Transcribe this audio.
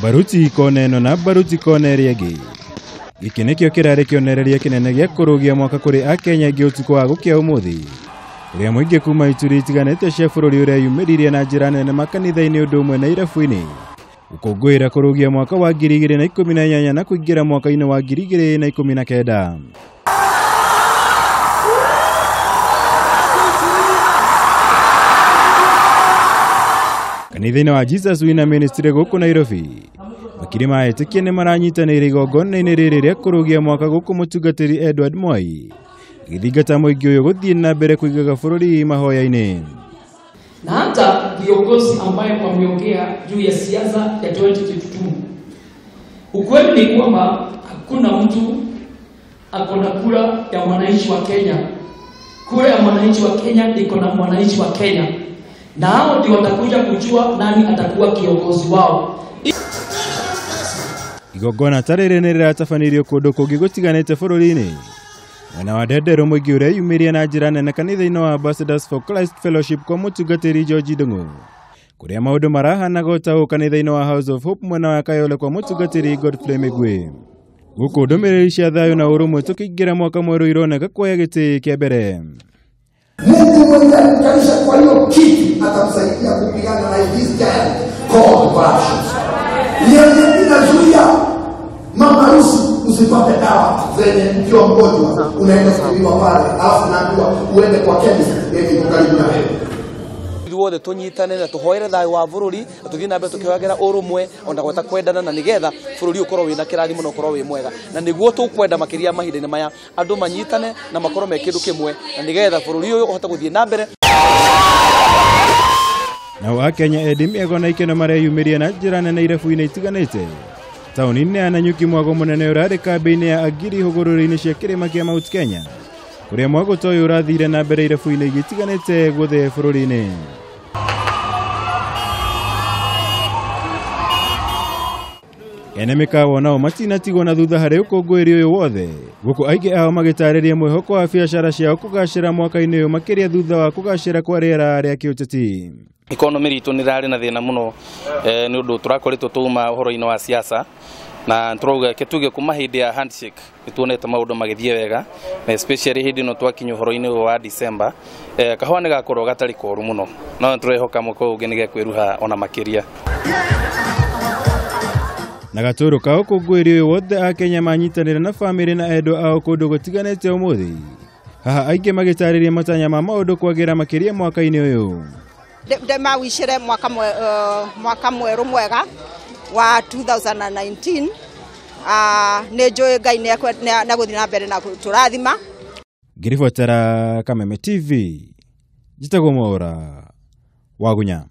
Baruti kona ĩno na baruti kona ĩrĩa ĩngĩ. Gĩkĩ nĩkĩo kĩrarĩ kĩonereria kĩnene gĩa kũrũgia mwaka kũrĩ akenya aingĩ ũtukũ wa gũkĩa ũmũthĩ, ũrĩa mũingĩ kuma ituri itiganĩte cia bũrũri ũreyumĩririe na njĩra nene makanitha-inĩ ũndũ ũmwe na irabu-inĩ gũkũngũĩra kũrũgia mwaka wa 2018 na kũingĩra mwaka-inĩ wa 2019. Kanitha-inĩ wa Jesus Winner Ministry gũkũ Nairobi, makiri ma etĩkia nĩ maranyitanĩire igongona-inĩ rĩrĩ rĩa kũrũgia mwaka gũkũ mũtungatĩri Edward Mwai agĩthingata mũingĩ ũyũ gũthiĩ na mbere kũigaga bũrũri mahoya-inĩ. Na hata viongozi ambayo wameongea juu ya siasa ya 2022, ukweli ni kwamba hakuna mtu akona kura ya mwananchi wa Kenya. Kura ya mwananchi wa Kenya iko na mwananchi wa Kenya, na hao ndio watakuja kujua nani atakuwa kiongozi wao. Igongona ta rĩrĩ nĩ rĩratabanĩirio kũndũ kũngĩ gũtiganĩte bũrũri-inĩ. Mwena wa Ndenderũ mũingĩ ũreyumĩria na njĩra nene kanitha-inĩ wa Ambassadors for Christ Fellowship kwa mũtungatĩri George Ndung'u, kũrĩa maũndũ marahanaga ota ũũ kanitha-inĩ wa House of Hope mwena wa Kayole kwa mũtungatĩri Godfrey Migwi. Gũkũ ndũmĩrĩri cia thayũ na ũrũmwe tũkĩingĩra mwaka mwerũ ironeka kuoya gĩtĩ kĩa mbere. Mungu mwenye alimkalisha kwa hiyo kiti atamsaidia kupigana na this giant called corruption. Yeye inazuia mama harusi usipate dawa zenye ukiwa mgonjwa unaenda kutibiwa pale, alafu naambiwa uende kwa chemist yenye iko karibu na wewe. Ithuothe tũnyitane na tũhoere thayũ wa bũrũri na tũthiĩ na mbere tũkĩhoyagĩra ũrũmwe ona gwata kwendana, na nĩgetha bũrũri ũkorwo wĩna kĩrathimo na ũkorwo wĩ mwega, na nĩguo tũkwenda makĩria mahinda-inĩ maya andũ manyitane na makorwo me kĩndũ kĩmwe, na nĩgetha bũrũri ũyũ ũhote gũthiĩ na mbere. Nao akenya endi mĩago na ikeno mareyumĩria na njĩra nene irabu-inĩ itiganĩte taũni-inĩ ya Nanyuki. Mwago mũnene ũrarĩ kambĩ-inĩ ya Agiri hũgũrũrũ-inĩ cia kĩrĩma kĩa Mount Kenya, kũrĩa mwago ta ũyũ ũrathire na mbere irabu-inĩ ingĩ itiganĩte guothe bũrũri-inĩ. Ene mĩkawa nao matinatigwo na thutha harĩ ũkũngũĩri ũyũ wothe, gũkũ aingĩ ao magĩtarĩria mwĩhoko wa biacara ciao kũgacĩra mwaka-inĩ ũyũ makĩria thutha wa kũgacĩra kwa rĩera rĩa kĩũteti. Economy ritũ nĩ rarĩ na thĩna mũno nĩ ũndũ tũrakoretwo tũma ũhoro-inĩ wa siasa, na tũrauga ke tuge kuma hĩndĩ ya handshake nĩ tuonete maũndũ magĩthiĩ wega, na especially hĩndĩ ĩno twakinya ũhoro-inĩ ũyũ wa December, kahũa nĩ gakorwo gatarĩ koru mũno, no tũrehoka mwaka ũyũ ũngĩ nĩ gekwĩruha ona makĩria. Na gatũrũ ka ũkũngũĩri ũyũ wothe akenya manyitanĩra na bamĩrĩ na endwa ao kũndũ gũtiganĩte ũmũthĩ, haha aingĩ magĩtarĩria matanya ma maũndũ kwagĩra makĩria mwaka-inĩ ũyũ. Ndĩmawicĩre mwaka mwerũ mwega wa 2019. Nĩ njũĩ Ngai nĩ egũthiĩ na mbere na gũtũrathima. Ngĩribotera Kameme TV, njĩtagwo Mwaũra wa Gunya.